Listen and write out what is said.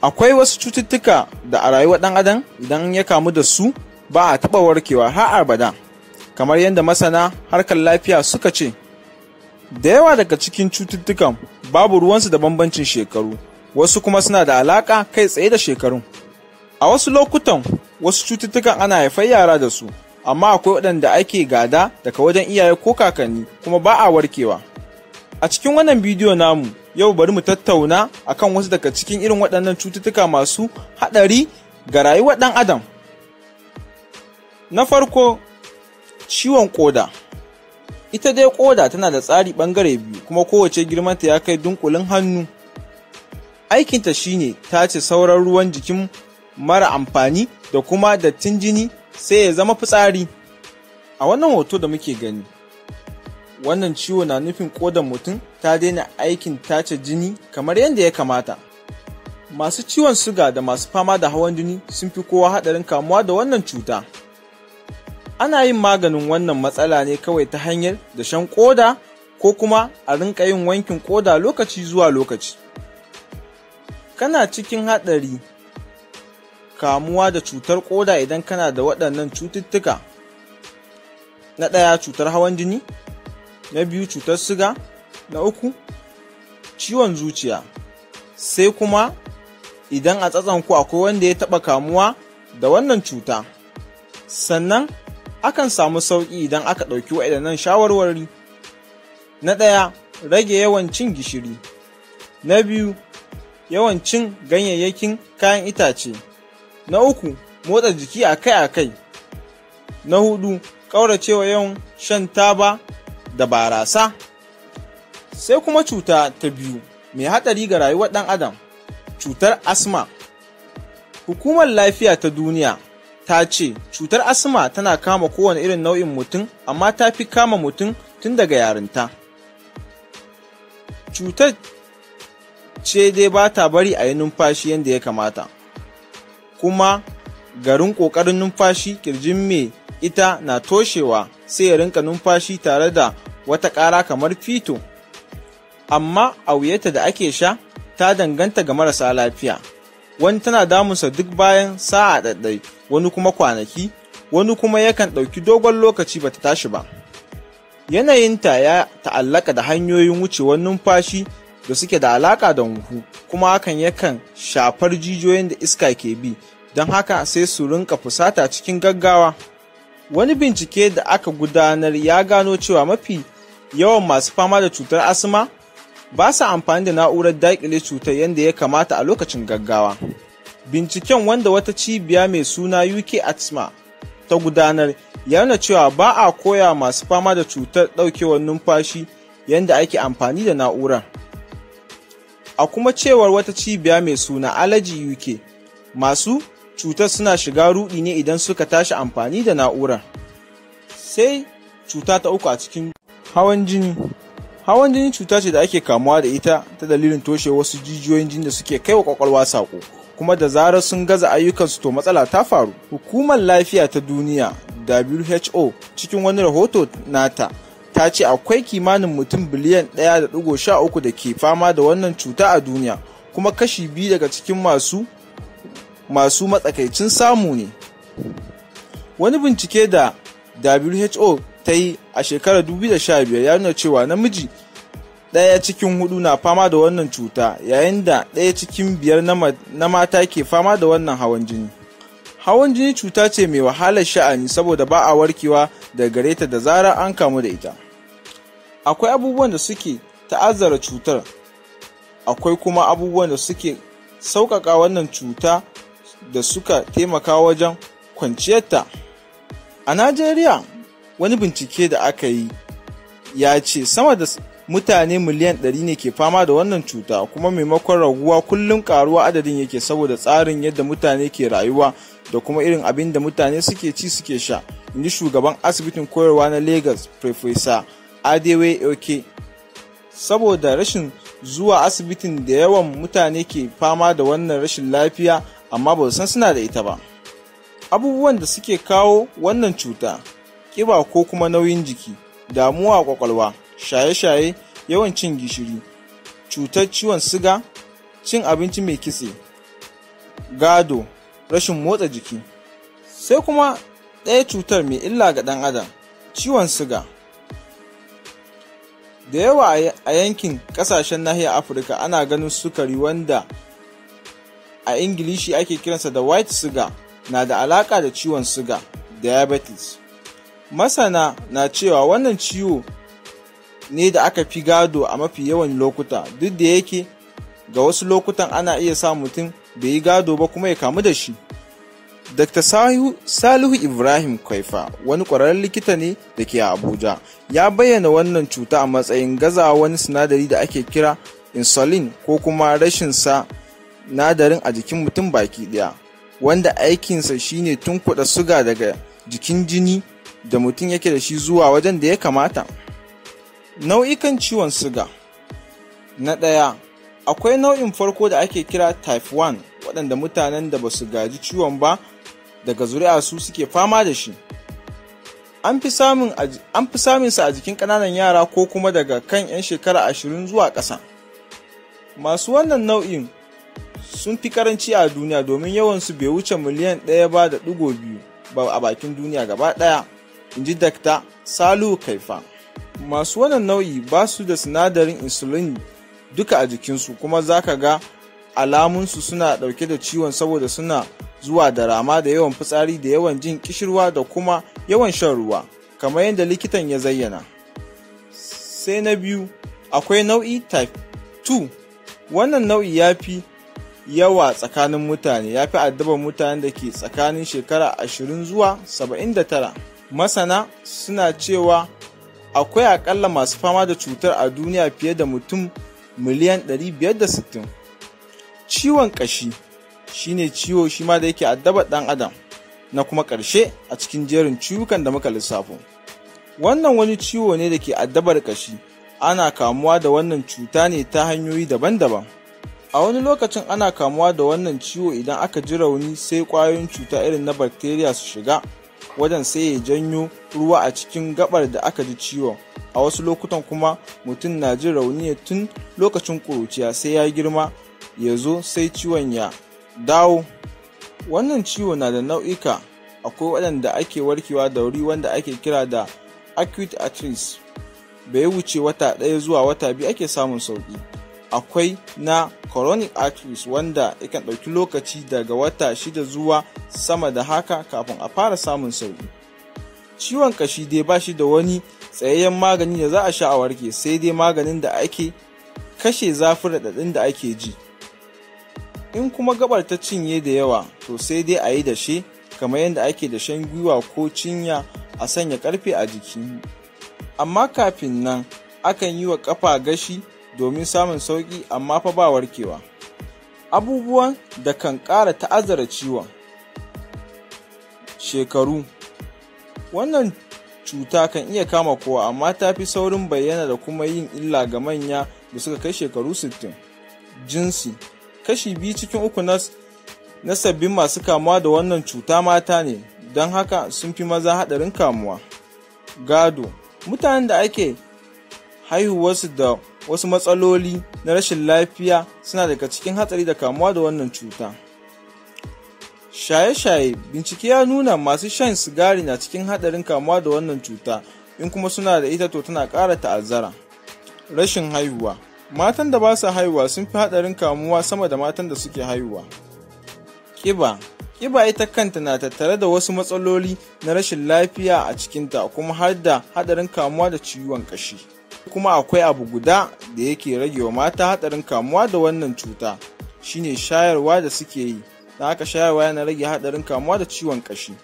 Akwai wasu cututtuka da a rayuwar ɗan adam idan ya kamu da su ba a taɓa warkewa har abada, kamar yadda masana harkar lafiya suka ce. Da yawa daga cikin cututtukan babu ruwansu da bambancin shekaru, wasu kuma suna da alaƙa kai tsaye da shekarun. A wasu lokutan wasu cututtukan ana haifar yara da su, amma akwai waɗanda ake gada daga wajen iyaye ko kakanni kuma ba a warkewa. A cikin wannan bidiyo namu yau bari mu tattauna akan wasu daga cikin irin waɗannan cututtuka masu haɗari ga rayuwar ɗan adam. Na farko, ciwon ƙoda. Ita dai ƙoda tana da tsari ɓangare biyu kuma kowace girmanta ya kai dunƙulin hannu. Aikinta shine tace sauran ruwan jikin mara amfani da kuma dattin jini sai ya zama fitsari. A wannan hoto da muke gani, wannan ciwo na nufin ƙodar mutum ta daina aikin tace jini kamar yadda ya kamata. Masu ciwon suga da masu fama da hawan jini sun fi kowa haɗarin kamuwa da wannan cuta. Ana yin maganin wannan matsala ne kawai ta hanyar dashen ƙoda ko kuma a rinƙa yin wankin ƙoda lokaci zuwa lokaci. Kana cikin haɗari kamuwa da cutar ƙoda idan kana da waɗannan cututtuka. Na ɗaya, cutar hawan jini, na biyu, cutar suga, na uku, ciwon zuciya. Sai kuma idan a tsatson-ku akwai wanda ya taɓa kamuwa da wannan cuta. Sannan akan samu sauƙi idan aka ɗauki waɗannan shawarwari. Na ɗaya, rage yawan cin gishiri. Na biyu, yawan cin ganyayyakin kayan itace. Na uku, motsa jiki akai-akai. Na huɗu, ƙauracewa yawan shan taba da barasa. Sai kuma cuta ta biyu mai haɗari ga rayuwar ɗan adam, cutar asma. Hukumar Lafiya ta Duniya ta ce cutar asma tana kama kowane irin nau'in mutum, amma ta fi kama mutum tun daga yarinta. Cutar ce dai ba ta bari a yi numfashi yadda ya kamata, kuma garin ƙoƙarin numfashi ƙirjin mai ita na toshewa sai ya rinka numfashi tare da wata ƙara kamar fito. Amma a wuyarta da ake sha ta danganta ga marasa lafiya. Wani tana damunsa duk bayan sa'a ɗaiɗai, wani kuma kwanaki, wani kuma yakan ɗauki dogon lokaci bata tashi ba. Yanayinta ya ta'allaka da hanyoyin wucewar numfashi da suke da alaƙa da huhu, kuma hakan yakan shafar jijiyoyin da iska ke bi, don haka sai su rinka fusata cikin gaggawa. Wani bincike da aka gudanar ya gano cewa mafi yawan masu fama da cutar asma ba sa amfani da na'urar daƙile cutar yadda ya kamata a lokacin gaggawa. Binciken wanda wata cibiya mai suna UK Asthma ta gudanar ya nuna cewa ba a koya masu fama da cutar ɗaukewar numfashi yadda ake amfani da na'urar. A kuma cewar wata cibiya mai suna Allergy UK, masu cutar suna shiga ruɗi ne idan suka tashi amfani da na'urar. Sai cuta ta uku a cikin hawan jini. Hawan jini cuta ce da ake kamuwa da ita ta dalilin toshe wasu jijiyoyin jini da suke kai wa kwakwalwa saƙo, kuma da zarar sun gaza ayyukansu to matsala ta faru. Hukumar Lafiya ta Duniya WHO cikin wani rahoto nata ta ce akwai kimanin mutum biliyan 1.13 da ke fama da wannan cuta a duniya, kuma kashi 2 daga cikin masu matsakaicin samu ne. Wani bincike da WHO ta yi a shekarar 2015 ya nuna cewa namiji 1 cikin 4 na fama da wannan cuta, yayin da 1 cikin 5 na mata ke fama da wannan hawan jini. Hawan jini cuta ce mai wahalar sha'ani saboda ba a warkewa daga gare ta da zarar an kamu da ita. Akwai abubuwan da suke ta'azzara cutar, akwai kuma abubuwan da suke sauƙaƙa wannan cuta da suka taimaka wajen kwanciyarta. A Najeriya, wani bincike da aka yi ya ce sama da mutane miliyan 100 ne ke fama da wannan cuta, kuma maimakon raguwa kullum karuwa adadin yake saboda tsarin yadda mutane ke rayuwa da kuma irin abin da mutane suke ci suke sha, inji shugaban asibitin koyarwa na Lagos, Professor Adewe Oke. Saboda rashin zuwa asibitin da yawan mutane ke fama da wannan rashin lafiya amma ba su san suna da ita ba. Abubuwan da suke kawo wannan cuta: ƙiba ko kuma nauyin jiki, damuwa a kwakwalwa, shaye-shaye, yawan cin gishiri, cutar ciwon siga, cin abinci mai kitse, Gado, rashin motsa jiki. Sai kuma ɗaya cutar mai illa ga ɗan adam, ciwon siga. Da yawa a yankin ƙasashen nahiyar Afirka ana ganin sukari wanda a Ingilishi ake kiransa da white sugar na da alaƙa da ciwon siga, diabetes. Masana na cewa wannan ciwo ne da aka fi gado a mafi yawan lokuta, duk da yake ga wasu lokutan ana iya sa mutum bai yi gado ba kuma ya kamu da shi. Dr. Salihu Ibrahim Kwaifa, wani ƙwararren likita ne da ke a Abuja, ya bayyana wannan cuta a matsayin gazawa wani sinadari da ake kira insulin ko kuma rashin sa sinadarin a jikin mutum baki ɗaya, wanda aikinsa shine tunkuɗa suga daga jikin jini da mutum yake da shi zuwa wajen da ya kamata. Nau'ikan ciwon suga. Na ɗaya, akwai nau'in farko da ake kira type 1, waɗanda mutanen da ba su gaji ciwon ba daga zuri'a su suke fama da shi. An fi samun sa a jikin ƙananan yara ko kuma daga kan 'yan shekara 20 zuwa ƙasa. Masu wannan nau'in sun fi karanci a duniya domin yawansu bai wuce miliyan 1.2 ba a bakin duniya gaba ɗaya, in ji Dr. Salihu Kaifa. Masu wannan nau'i ba su da sinadarin insulin duka a jikinsu, kuma za ka ga alamunsu suna ɗauke da ciwon saboda suna zuwa da rama da yawan fitsari da yawan jin kishirwa da kuma yawan shan ruwa, kamar yadda likitan ya zayyana. Sai na biyu, akwai nau'i type 2. Wannan nau'i ya fi yawa tsakanin mutane, ya fi addabar mutanen da ke tsakanin shekara 20 zuwa 79. Masana suna cewa akwai akalla masu fama da cutar a duniya fiye da mutum miliyan 560. Ciwon ƙashi shine ciwo shi ma da yake addabar ɗan adam, na kuma ƙarshe a cikin jerin ciwukan da muka lissafo. Wannan wani ciwo ne da ke addabar ƙashi. Ana kamuwa da wannan cuta ne ta hanyoyi daban-daban. A wani lokacin ana kamuwa da wannan ciwo idan aka ji rauni, sai ƙwayoyin cuta irin na bacteria su shiga wajen, sai ya janyo ruwa a cikin gabar da aka ji ciwon. A wasu lokutan kuma mutum na jin rauni ne tun lokacin ƙuruciya, sai ya girma ya zo sai ciwon ya dawo. Wannan ciwo na da nau'ika. Akwai waɗanda ake warkewa da wuri wanda ake kira da acute arthritis, bai wuce wata 1 zuwa wata 2 ake samun sauƙi. Akwai na chronic arthritis wanda yakan ɗauki lokaci daga wata 6 zuwa sama da haka kafin a fara samun sauƙi. Ciwon ƙashi dai ba shi da wani tsayayyen magani da za a sha a warke, sai dai maganin da ake kashe zafin raɗaɗin da ake ji. In kuma gabar ta cinye da yawa, to sai dai a yi dashe kamar yadda ake dashen gwiwa ko cinya, a sanya ƙarfe a jiki. Amma kafin nan akan yi wa ƙafa gashi domin samun sauƙi, amma fa ba warkewa. Abubuwan da kan ƙara ta'azzara ciwon: shekaru. Wannan cuta kan iya kama kowa, amma ta fi saurin bayyana da kuma yin illa ga manya da suka kai shekaru 60. Jinsi: kashi 2 cikin 3 na sabbin masu kamuwa da wannan cuta mata ne, don haka sun fi maza haɗarin kamuwa. Gado: mutanen da ake haihuwarsu da wasu matsaloli na rashin lafiya suna daga cikin hatsari da kamuwa da wannan cuta. Shaye-shaye: bincike ya nuna masu shan sigari na cikin haɗarin kamuwa da wannan cuta, in kuma suna da ita to tana ƙara ta'azzara. Rashin haihuwa: matan da ba su haihuwa sun fi haɗarin kamuwa sama da matan da suke haihuwa. Ƙiba: ƙiba ita kanta na tattare da wasu matsaloli na rashin lafiya a cikinta, kuma har da haɗarin kamuwa da ciwon ƙashi. Kuma akwai abu guda da yake rage wa mata haɗarin kamuwa da wannan cuta, shine shayarwa da suke yi. Don haka shayarwa yana rage haɗarin kamuwa da ciwon ƙashi.